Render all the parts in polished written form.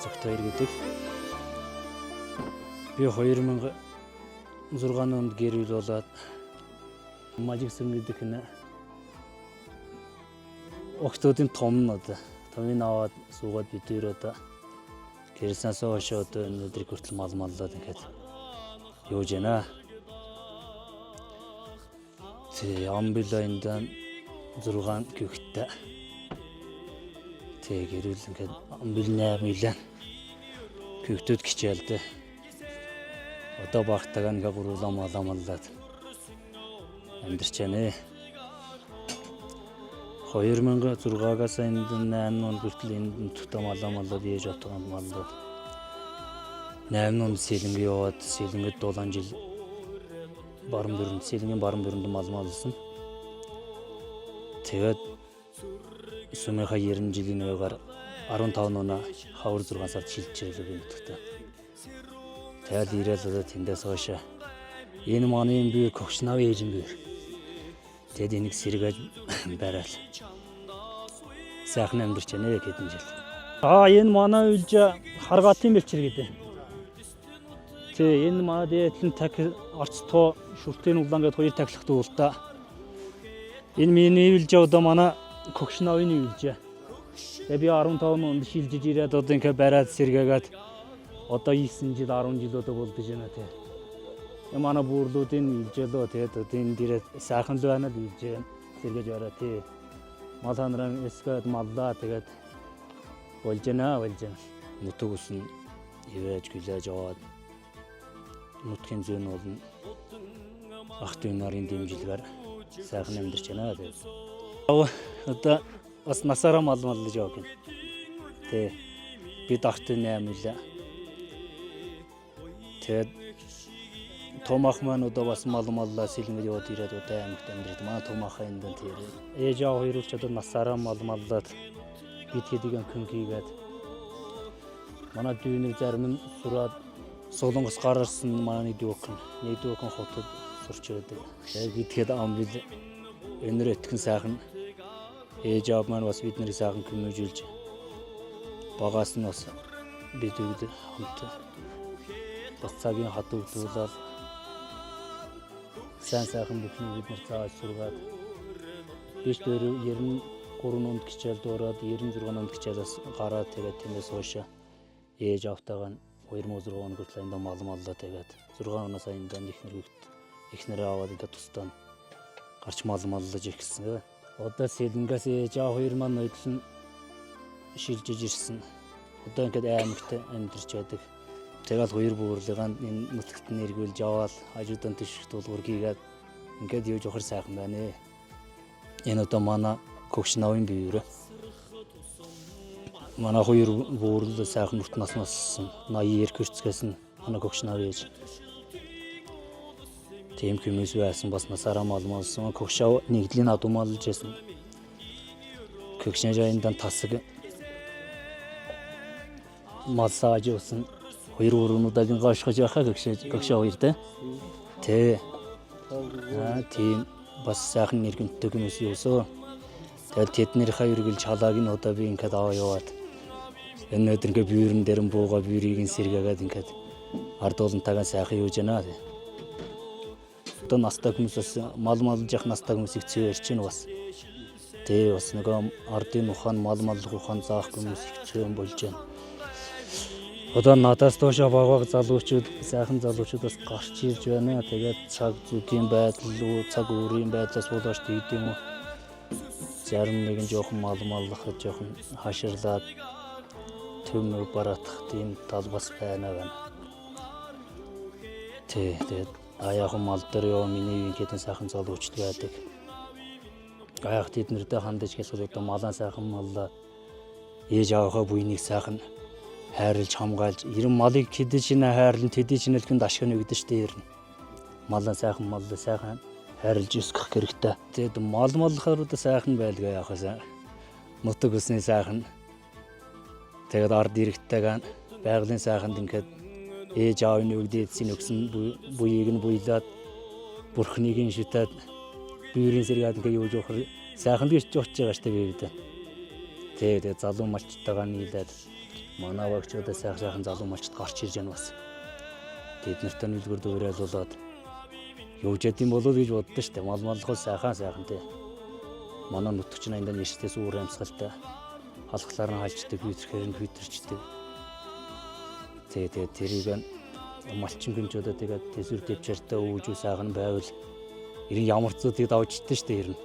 Баянцогт хоёр гэдэг. Би 2006 онд гэр бүл болоод Мажигсэн гэдэг нь охтуудын том нь одоо томыг аваад суугаад бид хоёр одоо гэрсээс хойш одоо өнөөдрийг хүртэл мал маллаад ингээд явж байна. Тэг амбилайндан 6 гүхтэй. Тэг гэрүүл ингээд амбил 8 илэн гүхтүүд хичээлдэ. Одоо багтагаа ингээ гурлаа малаа маллаад амьдарч байна. 2006-аас энд 8 онд хүртэл энд нутагта малаа маллаад ээж отгоо маллаад 8 онд Сэлэнгэ яваад Сэлэнгэд 7 жил баруун бүрэнд Сэлэнгийн баруун бүрэнд мал малсан. Тэгээд Сүмийнхаа 90 жилийн нойгоор 15 оноо хавар 6 сард шилжиж ирлээ би нутагта. Тэгэл ирээл одоо тэндээс хойш энэ манай бие когшнав ээж юм бие. Тэгэд энийг сэргээж барайл. Сайхан амьдарч байна хэдэн жил. Аа, энэ манай үлж харгаатын бэлчээр гэдэг. Тэ энэ манай дээдлэн так орцтоо шүртийн улаан гэдэг хоёр тахилгатай уул та. Энэ миний үлж одоо манай когшнавын үлж. Тэгээ би 15 онд шилжиж ирээд одоо ингээ бариад сэргээгээд одоо 9 жил 10 жил одоо болдож байна тий. Манай бүүрлүүдийн үлжээлөө, тэгээд одоо энэ дээрээ сайхан л байна л үлжээ сэргээж бараа тий. Мал ханараа эсгээд маллаа, тэгээд болж байна, болж байна. Нутаг ус нь ивэж гүлээж аваад нутгийн зүүн болно ах дүү нарын дэмжлэгээр сайхан амьдарч байна. Тэгээд одоо бас насаараа мал маллаж яваа гин. Тэ бид ах дүү 8 үлээ. Тэгээд том ах маань одоо бас мал маллаа сэлэнгэд яваад ирээд одоо аймагт амьдраад манай том ахаа энд тэр ээж аав хоёр ч одоо насаараа мал маллаад бид хэдийг өнгөн хийгээд манай дүүнер зарим нь сураад Солонгос гарарсан, манай нэг дүүхэн, нэг дүүхэн хотод сурч байдаг. Тэгээд бид хэд ам бил өнөр өтгөн сайхан ээж аав маань бас бид нарыг сайхан көмөжүүлж багаас нь бас бид бүгд хамт бас цагийн хадагдуулаад сайн сайхан бүхнийг бид нар зааж сургаад биш дээр 93 онд хичээлд ороод 96 онд хичээлээс гараад тэгээд тэндээс хойш ээж аавтайгаа 2006 он хүртэл энд мал маллаа, тэгээд 6 оноос энд ихнэр хүүхд эхнэрээ аваад ингээд тусдаа гарч мал маллаж эхэлсэн. Одоо Сэлэнгээс ээж аав хоёр маань ноёдлон шилжиж ирсэн. Одоо ингээд аймагт амьдарч байдаг. Тэгэл хоёр бүүрлэгээ энэ нутагт нь эргүүлж аваад хажуудан төшөх дуулгуур хийгээд ингээд явж явахар сайхан байна. Энэ одоо манай Когшнавын биеэр. Манай хоёр бүүрл сайхан нүрт нас нассан. 82 гэрцгээс нь манай Когшнав ээж. Тийм хүмүүс байсан, бас насаараа мал малсан. Когшав нэгдлийн адумалж байсан. Когшнажаиндан тасаг малсааж явсан. Хоёр өрөөнүүдийн гошгож байхаа когшаа хоёр те. Тэ. Аа, тийм бас сайхан нэргэнтэй хүмүүс юусоо. Тэгэл тэднийхээ үргэлж халааг нь одоо би ингээд аваа яваад өнөөдөр ингээд бүүрэн дээр нь буугаа бүүрийг нь сэргээгээд ингээд ард уулантайгаа сайхан юуж байна. Одоо настай хүмүүс бас мал малж явах настай хүмүүсийг цөөр чинь бас. Тэ бас нөгөө ардын ухаан мал маллах ухаан заах хүмүүс их цөөн болж байна. Одоо надаас доошоо баг залуучууд, сайхан залуучууд бас гарч ирж байна. Тэгээд цаг зүгийн байдал уу, цаг үеийн байдлаас болооч тэгдэм юм уу. Зарим нэгэн жоохон мал маллахад жоохон хаширлаад төмөр бараатах тийм тал бас байна байна. Тэ тэгээд аяахан мал дээр ёо миний үеийн хэдэн сайхан залуучууд байдаг. Аяах тэд нартэй хандаж хэлэхэд одоо малаа сайхан маллаа ээж аавынхаа буйныг сайхан хайрлж хамгаалж ерэн малыг хэдий чинээ хайрлан тэдий чинэлхэнд ашиг нэгдэж штэ ер нь. Малаа сайхан маллаа сайхан хайрлж өсгөх хэрэгтэй. Тэгээд мал маллахаар одоо сайхан байлгаа яах вэ? Нутаг усны сайхан. Тэгээд ард иргэдтэйгээ байгалийн сайханд ингээд ээж аавын өгд эцсийн өгсөн буйыг нь буйлаад бурхныг нь шүтээд бүүрийн сэргээд ингээд юуж явахар сайхан л гэж очиж байгаа штэ би бид. Тэгээд залуу малчтайгаа нийлээд Манай багч одоо сайхан сайхан залуу малчд гарч ирж байна бас. Тэд нартай нүлгэр дуурайлуулад явж яд юм болов гэж боддоо штэ. Мал маллахаа сайхан сайхан тий. Манай нутагч нандаа нэрчдээс уур амьсгалтай. Халахлаар нь хальждаг, хүйтерхээр нь хүйтерчдэг. Тий, тэгээд тэрийг малчин гэмч одоо тэгээд тэсвэр төвчээртэй өвжүү сайхан байвал ер нь ямар ч зүйлийг давждаг штэ ер нь.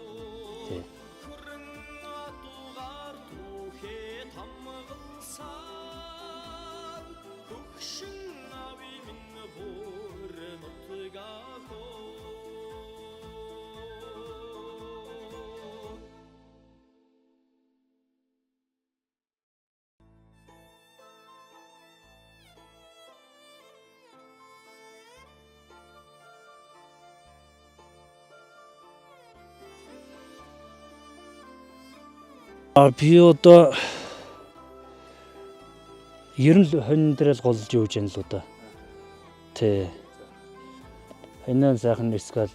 Тий. А би одоо ер нь л хонь дээр л голж явж байна л одоо. Тэ. Хоньоо сайхан нисгал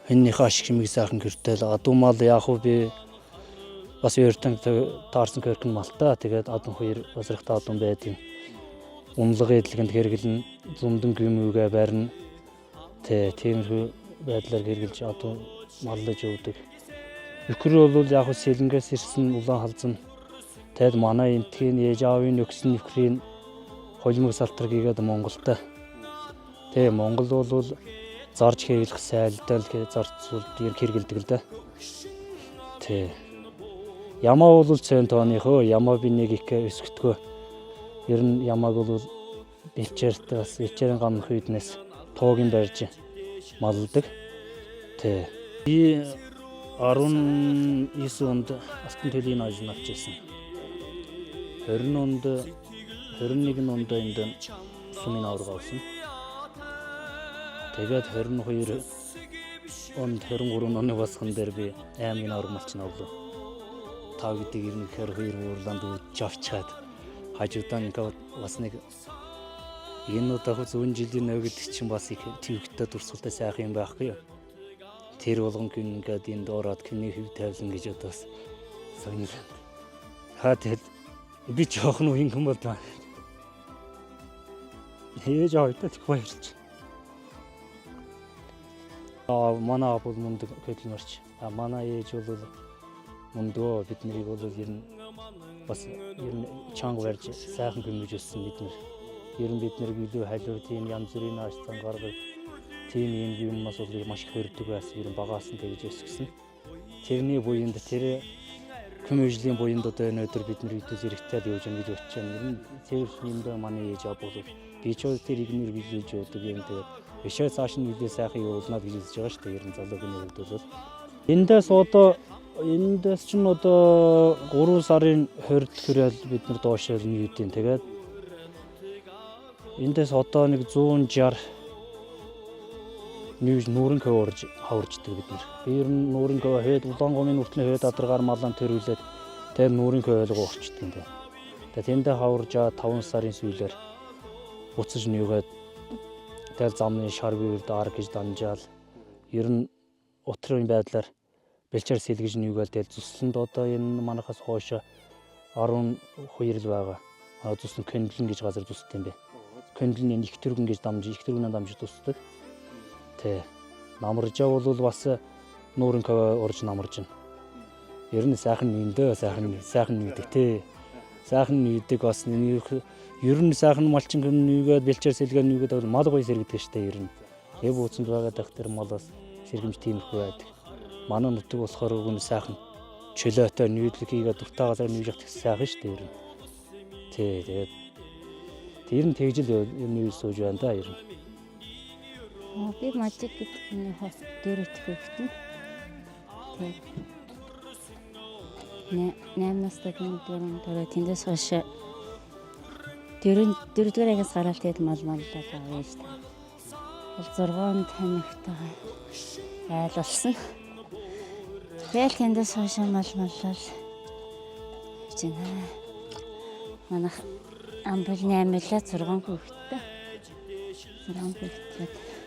хоньныхаа ашиг хэмиг сайхан гэртэл адуу мал яах вэ би бас эртэн таарсан кэрхэн малтай. Тэгээд адуу хоёр базрахтай адуу байдаг. Унлага эдлэгэнд хэрэглэн зундан гүмүүгээ барина. Тэ, тиймэрхүү байдлаар хэрэглэж адуу маллаж явдаг. Нөхөр бол яг хөө сэлэнгээс ирсэн улаан халзан. Тэгэд манай энтхийн ээж аавын өгсөн нөхрийн холимог салтар гэгээд Монголтой. Тэ Монгол бол зарж хэрэглэх сайлдал зарцуулд ер хэрэгэлдэг л дээ. Тэ. Ямаа бол цэн тооныхөө ямаа би нэг их өсгөтгөө. Ер нь ямааг бол бэлчээртэй бас бэлчээрийн гамнах үйднээс туугийн барьж малладаг. Тэ. Би 19 онд Алтан төлөгийн ажил авч ирсэн. 20 онд 21 онд энд сумын аварга авсан. Тэгээд 22 онд 23 оны босгон дээр би аймгийн аварга малчин авлаа. Тав гэдэг ер нь ихээр хоёр уурлаанд үүдж авчаад хажуудаа ингээ бас нэг энэ удаа зүүн жилийн нөө гэдэг чинь бас их төвөгтэй дурсгалтай сайхан юм байхгүй юу? Тэр болгон гин ингээд энд ороод киний хэв тавилан гэж одоо бас сонирхол. Хаа тэгэл би жоохон үеийнхэн бол байна. Ээж аваад их баярлж. Аа манай аав бол мундаг хөдөлмөрч. А манай ээж бол мундгөө бид нарыг бол ер нь бас ер нь чанга барьж сайхан гүмэж өссөн бид нар. Ер нь бид нарыг илүү халиу тийм янз бүрийн нааш зан гаргав. Тийм юм юмнаас бол маш их хөрдөг байсан. Ер нь багаас нь тэгж өсгсөн. Тэрний буянд тэр көмөжлийн буянд одоо өнөөдөр бид нар хэдүүс хэрэгтэй л явж байна гэж бодож байна. Ер нь тэр юмдаа манай ээж аав бол би ч бол тэр игнэр билүүлж явдаг юм тэгээд бишээ цааш нь үлээ сайхан явуулнаа гэж үзэж байгаа шүү дээ. Ер нь залуугийн хувьд бол эндээс одоо эндээс чинь одоо 3 сарын 20 хүрэл бид нар доошоо нүүдийн тэгээд эндээс одоо нэг 160 нүүж нүүрэн ков орж хаварждаг бид нар. Би ер нь нүүрэн ков хэд улаан гомын нүртний хэд адаргаар малан төрүүлээд тэр нүүрэн ков ойлгоо орчдөг юм байна. Тэгээд тэндээ хаваржаа 5 сарын сүүлээр буцаж нүүгээд тэгэл замны шар бүүрд ар гэж дамжаал ер нь утрын байдлаар бэлчээр сэлгэж нүүгээл тэгэл зүслэнд одоо энэ манахаас хойш 12 л байгаа. А зүслэн Көндлөн гэж газар зүсдэг юм бэ. Көндлөн энэ их түргэн гэж дамж их түргэнээ дамж тусдаг. Тэ. Намаржаа бол бас нуурын ков урж намарж байна. Ер нь сайхан нүйндөө сайхан сайхан нүйдэг тий. Сайхан нүйдэг бас нүйх ер нь сайхан малчин гэн нүйгээд бэлчээр сэлгээ нүйгээд бол мал гоё сэргэдэг штэ ер нь. Эв ууцанд байгаа дах тэр мал бас сэргэмж тиймэрхүү байдаг. Манай нутаг болохоор уг нь сайхан чөлөөтэй нүйдлэг хийгээд дуртай газар нүйж явах сайхан штэ ер нь. Тий, тэгээд тэр нь тэгж л нүйж сууж байна да ер нь. Би мажиг гэдэг хүний хос дөрөвт хүүхэд нь. Тэгээд 8 настай дөрөв дөрөв тэндээс хойш дөрөвдүгээр ангиас гараад тэгээд мал маллаа байж та. 6 танигтайгаа айл болсон. Тэгэл тэндээс хойш мал маллал гэж байна. Манайх амбал 8 лээ 6 хүүхэдтэй. 6 хүүхэдтэй.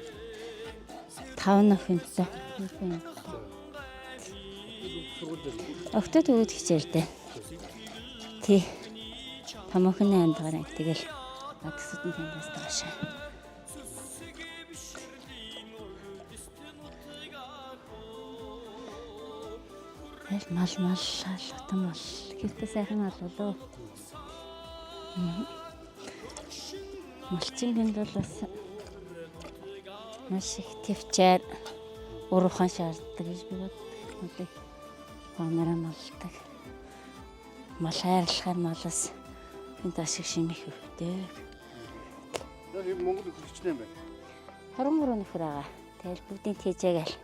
5 нөхөнтэй. Огтод өгöd хичээлтэй. Тий. Томоохон 8 дугаар анги тэгэл Адсүтэн тэндээс доош. Тэгэл мал мал хатан мал гэртээ сайхан мал болоо. Малчин хүнд бол бас маш их төвчээр ур ухаан шаарддаг гэж би боддог. Малыг ухаанаараа малдаг. Мал хайрлахаар малаас хүнд ашиг шимэх өгдөг. Яг Монгол нөхөр хичнээн байна. 23 нөхөр байгаа. Тэгэл бүгдийн тэжээгээл.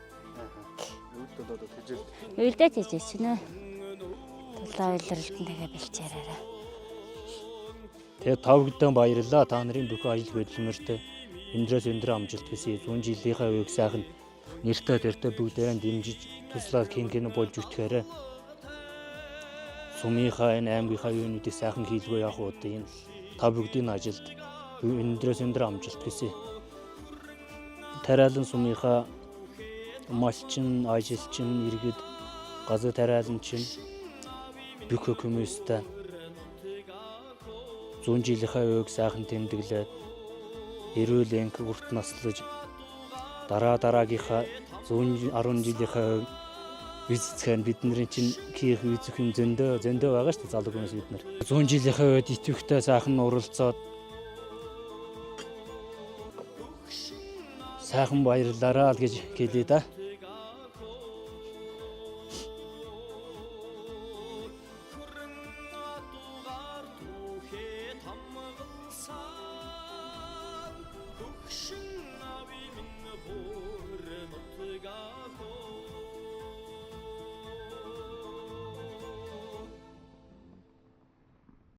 Өвөлд одоо тэжээл. Уйлдаа тэжээч нэ. Тулаа уйлралтан тэгээ бэлчээрээрээ. Тэгээ тав гэдэн баярлалаа. Та нарын бүхэн ажил хөдөлмөрт өндрөөс өндөр амжилт хүсье. 100 жилийнхаа үеийг сайхан нэртэй тэртэй бүгдээрээ дэмжиж туслаад хин хин болж үтгэхээрээ сумынхаа энэ аймгийнхаа юунуудыг сайхан хийлгөө явах удаа энэ та бүгдийн ажилд өндрөөс өндөр амжилт хүсье. Тариалан сумынхаа малчин, ажилчин, иргэд, газар тариаланчин бүх хүмүүстээ 100 жилийнхаа үеийг сайхан тэмдэглээд эрүүл энх урт наслаж дараа дараагийнхаа 110 жилийнхаа үеийг эзэцхэн бидний чинь хийх үзэх юм зөндөө зөндөө байгаа шүү дээ залуу хүмүүс бид нар. 100 жилийнхаа үед идэвхтэй сайхан уралцаад сайхан баярлалаараа л гэж хэлье да.